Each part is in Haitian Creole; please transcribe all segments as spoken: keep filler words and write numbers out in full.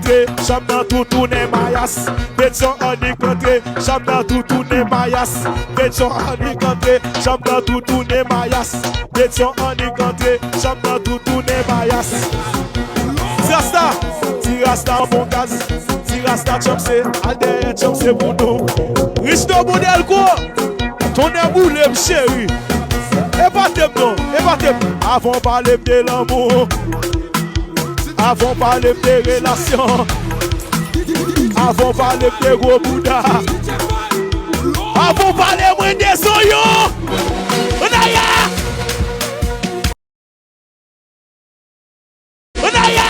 antre, chanm nan tou tounen mayas. Petyon annik antre, chanm nan tou tounen mayas. Petyon annik antre, chanm nan tou tounen mayas. Petyon annik antre, chanm nan tou tounen mayas. Ti rasta, ti rasta bon gaz. Ti rasta tchòpse, al dèyè tchòpse pou nou. Richno Modèl gwo, tonnè boule m cheri. Epate m non, epate m. Avan w pale m de lanmou. Avan w pale m de relasyon. Avan w pale m de gwo bouda. Avan w pale mwen de zonyon. Anaya! Anaya!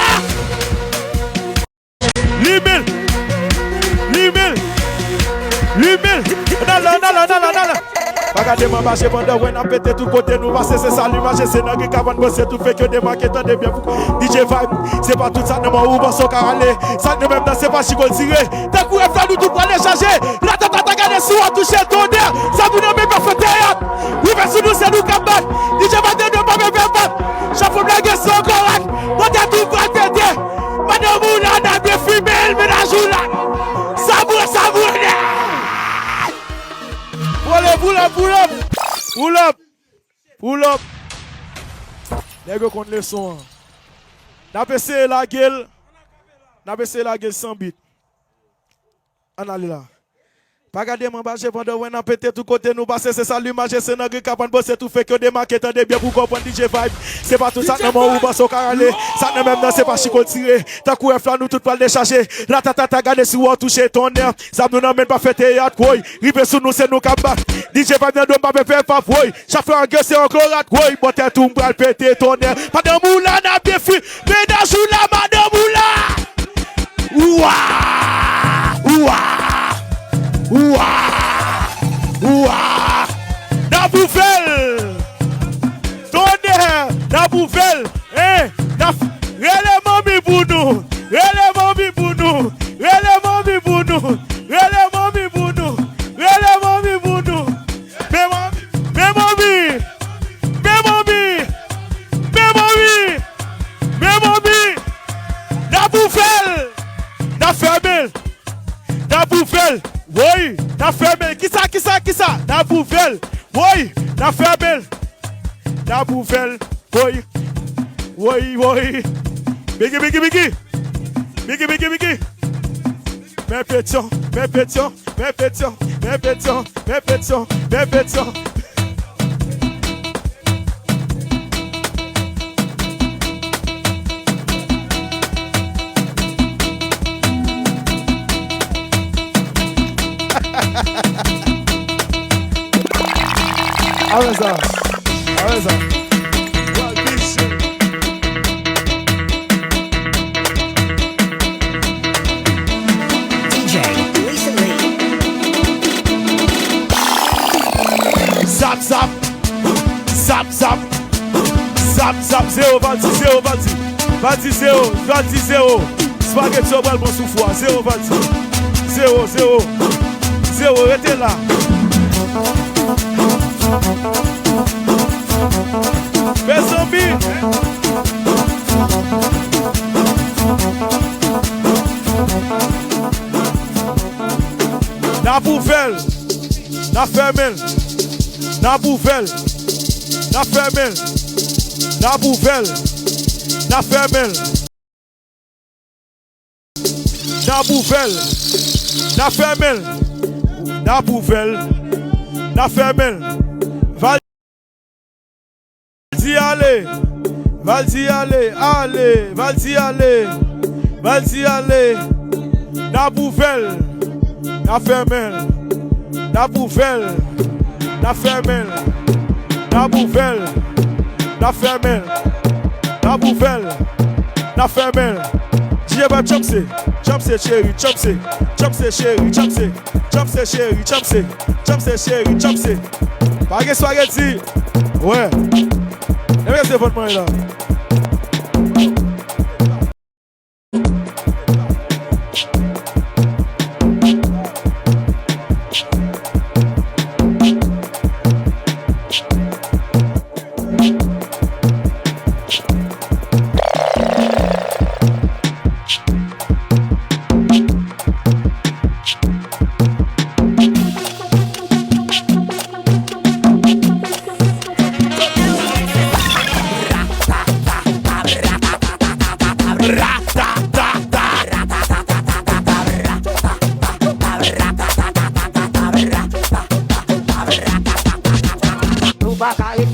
Limen! Limen! Limen! Ann ale, ann ale, ann ale, ann ale! Pa gade m anba je pandan w wè n ap pete tout kote nou pase, se sa limaj, se nan gri kabann bwè, se tout fake yo demake, tande byen pou D J Vibe, se pa tout sa nan men w ou panse w ka rale, sa k nan men m nan se pa chiko l tire, tankou rèv la nou tout pral dechaje, ratatata gade si w ap touche tonnè, sa moun nan men pa fè teyat, rive sou nou se nou k ap bat, D J Vibe de nou pa men fè bat, chafon lage se yon korèk, pote tou pral pete, madanm ou la n ap defimen l, mennaj ou la, sa mwen, sa mwen nèt! Vole, pull up, pull up. Pull up. Pull up. Nèg yo konn leson an. N ap eseye lage l. N ap eseye lage l san bit. Ann ale la. Pa gade m anba je pandan w wè n ap pete tout kote nou pase, se sa limaj, se nan gri kabann bwè, se tout fake yo demake, tande byen pou w konprann D J Vibe. Se pa tout sa k nan men w ou panse w ka rale, sa k nan men m nan se pa chiko l tire, tankou rèv la nou tout pral dechaje, ratatata gade si w ap touche tonnè. Zam nou nan men n pa fè teyat, woy. Rive sou nou, se nou k ap bat. D J Vibe nan do m pa pè fè pap, woy. Chafè an gè se yon klorat, woy. Bò tèt ou m pral pete tonnè. Madanm ou la n ap defi. Mennaj ou la, madanm ou la. Oua! Oua! Oua! Oua! N ap ouvè l. Tonnè, n ap ouvè l. Hein, n ap rele manmi pou nou. Rele manmi pou nou. Rele manmi pou nou. Rele manmi pou nou. Rele manmi pou nou. Men manmi, men manmi. Men manmi. Men manmi. Men manmi. N ap ouvè l. N ap fèmen l. N ap ouvè l. Woy. N ap fèmen l. Kisa, kisa, kisa? N ap ouvè l. Woy. N ap fèmen l. N ap ouvè l. Woy. Woy, woy. Bigi, bigi, bigi. Bigi, bigi, bigi. Men petyon, men petyon, men petyon, men petyon, men petyon, men petyon. Awe sa. Awe sa. D J Lisa Lee. Zap, zap. Zap, zap. Zap, zap. Zewo, Valdy, zewo, Valdy. Valdy, zewo. Valdy, zewo. Spaghetti, yo pral pran souf ou a. Zewo, Valdy. Zewo, zewo. Zewo, rete la. Mezanmi. N ap ouvè l. N ap fèmen l. N ap ouvè l. N ap fèmen l. N ap ouvè l. N ap fèmen l. N ap ouvè l. N ap fèmen l. N ap ouvè l. N ap fèmen l. Valdy ale. Valdy ale. Ale. Valdy ale. Valdy ale. N ap ouvè l. N ap fèmen l. N ap ouvè l. N ap fèmen l. N ap ouvè l. N ap fèmen l. N ap ouvè l. N ap fèmen l. D J Vibe tchòpse. Tchòpse cheri, tchòpse. Tchòpse cheri, tchòpse. Tchòpse cheri, tchòpse. Tchòpse cheri, tchòpse. Pa gen spaghetti. Wè. Leve telefòn mwen la.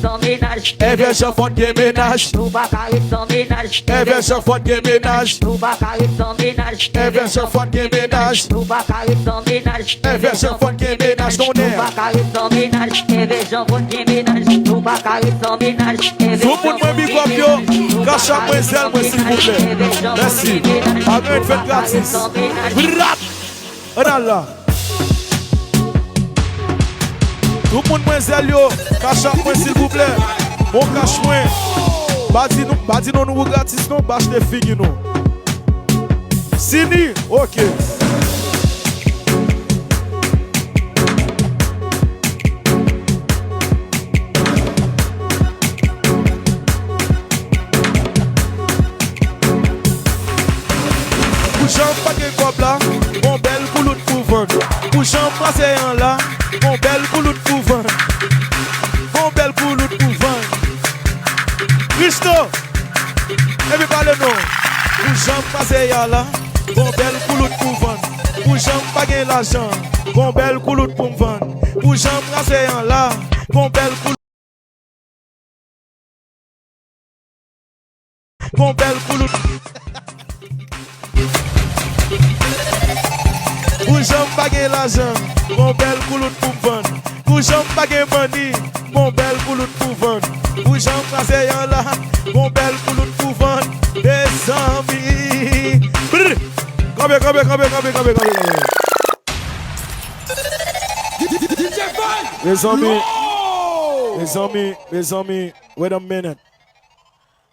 San mennaj. Èvè Jean Fort gen mennaj. Nou pa ka ret san mennaj. Èvè Jean Fort gen mennaj. Nou pa ka ret san mennaj. Èvè Jean Fort gen mennaj. Nou pa ka ret san mennaj. Èvè Jean Fort gen mennaj, konnen. Nou pa ka ret san mennaj. Èvè Jean Fort gen mennaj. Nou pa ka ret san mennaj. Tout moun mwen big up yo. Cash App mwen, Zelle mwen, silvouplè. Mèsi. Pa gen fèt gratis. Brap! Ann al la. Tout moun mwen, Zelle yo, Cash App mwen silvouplè. Bon cash mwen. Pa di nou, pa di non nou gratis non, pa achte figi nou. Sini, oke. Pou jan m pa gen kòb la, gon bèl koulout pou vann. Pou jan m pase an la, gon bèl koulout pou vann. Gon bèl koulout pou vann. Christo, epi pale non. Pou jan m pase a la, gon bèl koulout pou vann. Pou jan m pa gen lajan, gon bèl koulout pou m vann. Pou jan m pase an la, gon bèl koulout. Gon bèl koulout. Pou jan m pa gen lajan, gon bèl koulout pou m vann. Pou jan m pa gen manni, gon bèl koulout pou vann. Pou jan m pase an la, gon bèl koulout pou vann. Mezanmi. Brr! Kanpe, kanpe, kanpe, kanpe, kanpe, kanpe, kanpe. Mezanmi, mezanmi, mezanmi, wait a minute.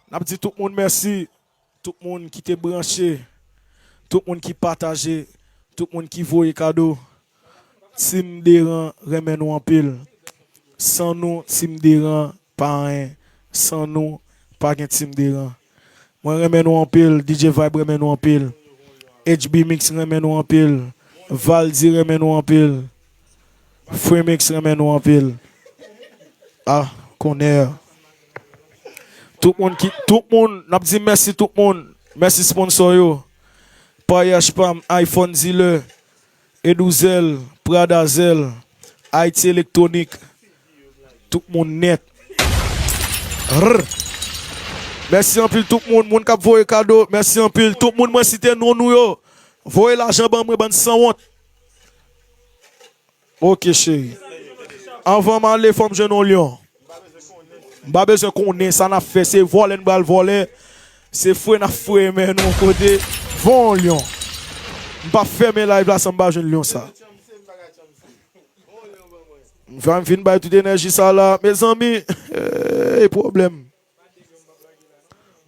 N ap di tout moun mèsi, tout moun ki te branche, tout moun ki pataje, tout moun ki voye kado. Team Deran renmen nou anpil. San nou, Team Deran pa anyen. San nou, pa gen Team Deran. Mwen renmen nou anpil, D J Vibe renmen nou anpil. H B Mix renmen nou anpil. Valdy renmen nou anpil. Freemix renmen nou anpil. Ah, konnen. Tout moun ki, tout moun, n ap di mèsi tout moun. Mèsi sponsor yo. Paryaj Pam, iPhone Dealer, Edouzel, Prada Zel, Haiti Electronic, tout moun nèt. Rrr. Mèsi anpil tout moun, moun k ap voye kado, mèsi anpil. Tout moun mwen site non nou yo, voye lajan ban mwen, bann sanwont. Oke, cheri. Anvan m ale, fò m jwenn yon lyon. M pa bezwen konnen sa n ap fè. Se vòlè n pral vòlè. Se fre n ap fre, men nou kote. Von yon lyon. M p ap fèmen live la san m pa jwenn lyon sa. M va m fin bay tout enèji sa la. Mezanmi, e pwoblèm.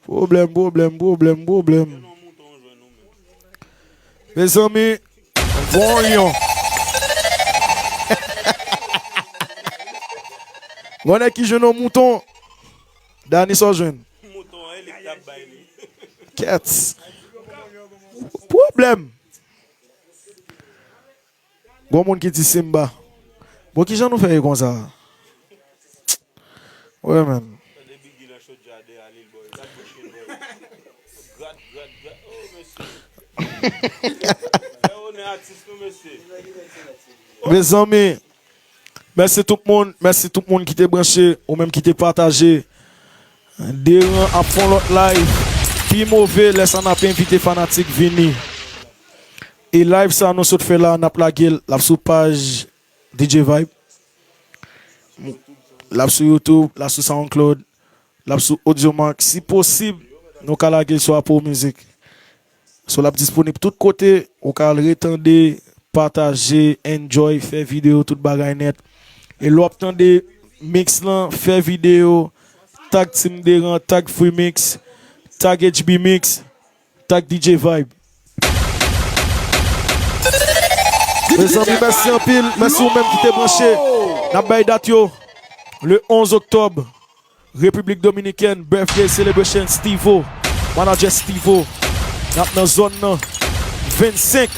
Pwoblèm, pwoblèm, pwoblèm, pwoblèm. Mezanmi, von yon lyon. Gon nèg ki jwenn yon mouton. Dani, sa w jwenn? Kèt. Pwoblèm. Gon moun ki di Simba. Bon, kijan nou fè ye konsa? Wi, menm. Mezanmi, mèsi tout moun, mèsi tout moun ki te branche, ou menm ki te pataje. Deran ap fè yon lòt live pi move lè sa n ap envite fanatik vini. E live sa nou sot fè la, n ap lage l, l ap sou paj D J Vibe. L ap sou YouTube, l ap sou SoundCloud, l ap sou Audiomack. Si posib, nou ka lage l sou Apple Music. So, l ap disponib tout kote, ou ka al retande, pataje, enjoy, fè videyo, tout bagay nèt. E lè w ap tande mix lan, fè videyo, tag Team Deran, tag Freemix, tag H B Mix, tag D J Vibe. Mezanmi, mèsi anpil. Mèsi ou menm ki te branche. N ap bay dat yo. Le onz oktòb, Repiblik Dominikèn, birthday celebration Stevo, manager Stevo. N ap nan zòn nan. Vennsenk,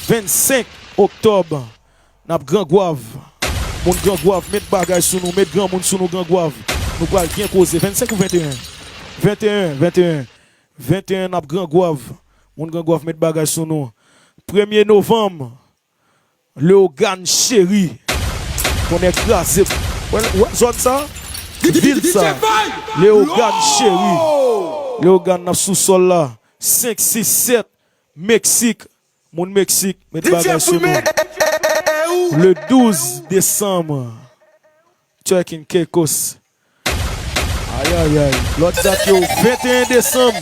vennsenk oktòb, n ap Gran Gwav. Moun Gran Gwav, met bagay sou nou, met granmoun sou nou, Gran Gwav. Nou pral gen koze. Vennsenk ou venteyen? Venteyen, venteyen. Venteyen, n ap Gran Gwav. Moun Gran Gwav, met bagay sou nou. Premye novanm, Leogane Chéri. Konnen kraze. Wè, wè zòn sa? Vilsa, Leogane cheri. Leogane, n ap sou sòl la. Senk, sis, sèt. Meksik. Moun Meksik, met bagay sou nou. Le douz desanm. Turkin Caicos. Ayayay. Lòt dat yo, venteyen desanm.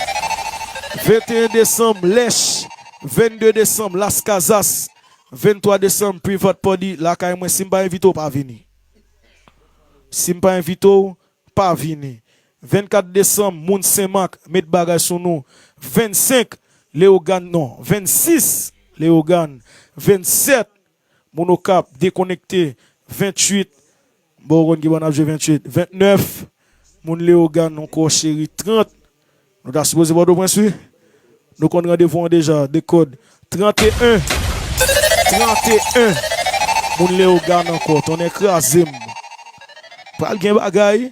Venteyen desanm, Lèch. Vennde desanm, Las Casas. Venntwa desanm, Private Party, lakay mwen. Si m pa envite w, pa vini. Si m pa envite w, pa vini. Vennkat desanm, moun Senmak, met bagay sou nou. Vennsenk, Leogane, non. Vennsis, Leogane. Vennsèt, moun Okap, dekonekte. Venntuit, bon, ou konn ki bò n ap jwe venntuit. Ventnèf, moun Leogane, ankò cheri. Trant, nou ta sipoze Pòtoprens, wi. Nou konn randevou an deja, dekòd. Tranteyen. Tranteyen. Moun Leogane ankò. Tonnè kraze m. Pral gen bagay.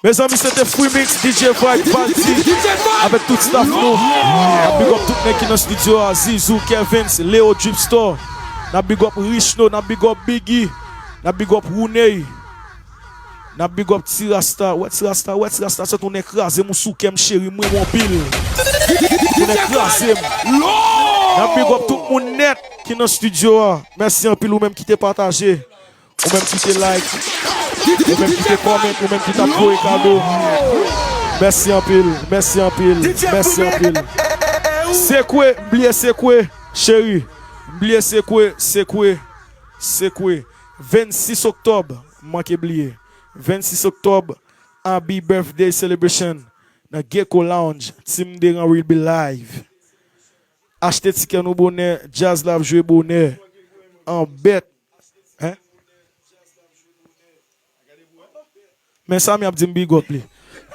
Mezanmi, se te Free Mix, D J Vibe, Valdy, avèk tout staff nou. N ap big up tout nèg ki nan estidyo a, Zizou, Kevens, Leo Drip Store. N ap big up Richno, n ap big up Biggie, n ap big up Rooney. N ap big up Ti Rasta. Wè Ti Rasta, wè Ti Rasta, se tonnè kraze m, ou sou kè m, cheri, m renmen w anpil. Tonnè kraze m. N ap big up tout moun nèt ki nan estidyo a. Mèsi anpil ou menm ki te pataje, ou menm ki te like, ou menm ki te comment, ou menm ki t ap voye kado. Mèsi anpil, mèsi anpil, mèsi anpil. Sekwe, m bliye sekwe, cheri. M bliye sekwe, sekwe, sekwe. Vennsis oktòb, m manke bliye. Vennsis oktòb, Happy Birthday Celebration nan Gecko Lounge. Team Deran will be live. Achte tikè nou bonè, djaz la ap jwe bonè. An bèt. Hein? Men Samy ap di m big up li.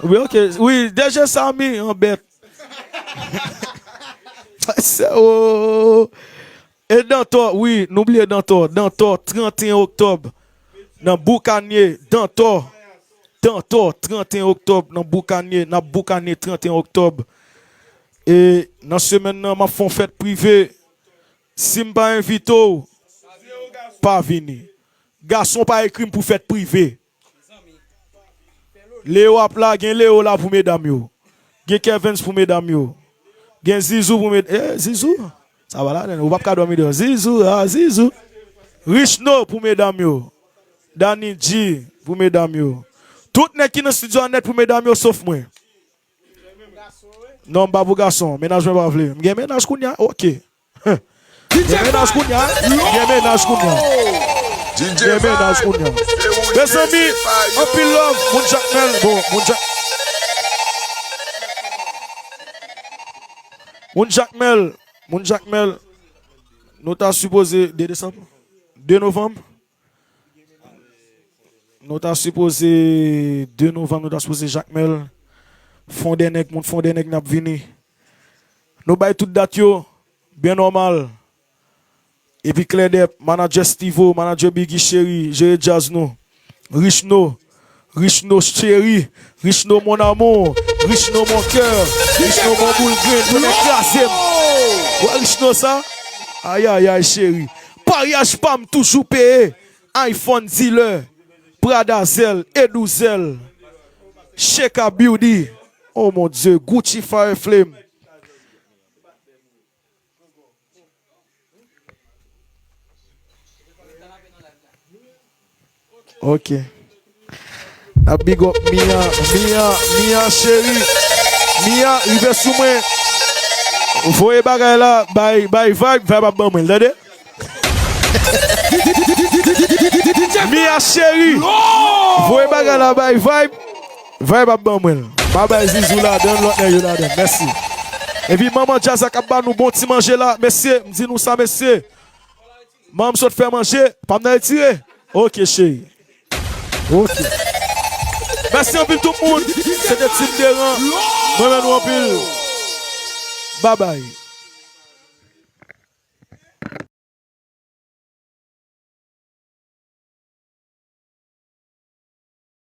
Wi, ok. Wi, D J Samy, an bèt. Pase, oh. E Dantò, wi, nou bliye Dantò. Dantò, tranteyen oktòb. Nan Boukanye, Dantò. Dantò, tranteyen oktòb, nan Boukanye, n ap boukanye tranteyen oktòb. E nan semèn nan, m ap fè yon fèt prive. Si m pa envite w, pa vini. Gason pa ekri m pou fèt prive. Leo ap la, gen Leo la pou medam yo. Gen Kevens pou medam yo. Gen Zizou pou med-, eh, Zizou. Sa va ladan, ou p ap ka dòmi deyò. Zizou, ah, Zizou. Richno pou medam yo. Dani G pou medam yo. Tout nèg ki nan estidyo a nèt pou medam yo, sof mwen. Non, m pa pou gason. Mennaj mwen pa vle. M gen mennaj kounye a? Ok. Gen mennaj kounye a? Gen mennaj kounye a. Gen mennaj kounye a. Mezanmi, anpil love, moun Jakmèl. Bon, moun Jak-, moun Jakmèl. Moun Jakmèl. Nou ta sipoze de desanm? De novanm? Nou ta sipoze de novanm, nou ta sipoze Jakmèl. Fondènèg, moun Fondènèg n ap vini. Nou bay tout dat yo, byen nòmal. Epi Klèdèp, manadjè Stivo, manadjè Biggie Cheri, jere djaz nou. Richno, Richno Cheri, Richno mon amour, Richno mon cœur, Richno mon boul grenn, tonnè kraze m. Wè Richno sa? Ayayay cheri. Paryaj pa m toujou peye. iPhone dealer, Prada zèl, Edou zèl, Sheika Beauty, oh mon Dieu, Gucci Fire Flame. Ok. N ap big up Mia, Mia, Mia cheri. Mia, rive sou mwen. Voye bagay la, bay, bay vibe, vibe ap ban mwen l, tande? Mia cheri. Voye bagay la, bay vibe. Vibe ap ban mwen l. Pa bay Zizou ladan, lòt nèg yo ladan. Mèsi. Epi manman djaz la k ap ba nou bon ti manje la, mesye, m di nou sa, mesye. Manman m sot fè manje, pa m nan retire. Ok, cheri. Ok. Mèsi anpil tout moun. Se te Team Deran. Mwen renmen nou anpil. Babay.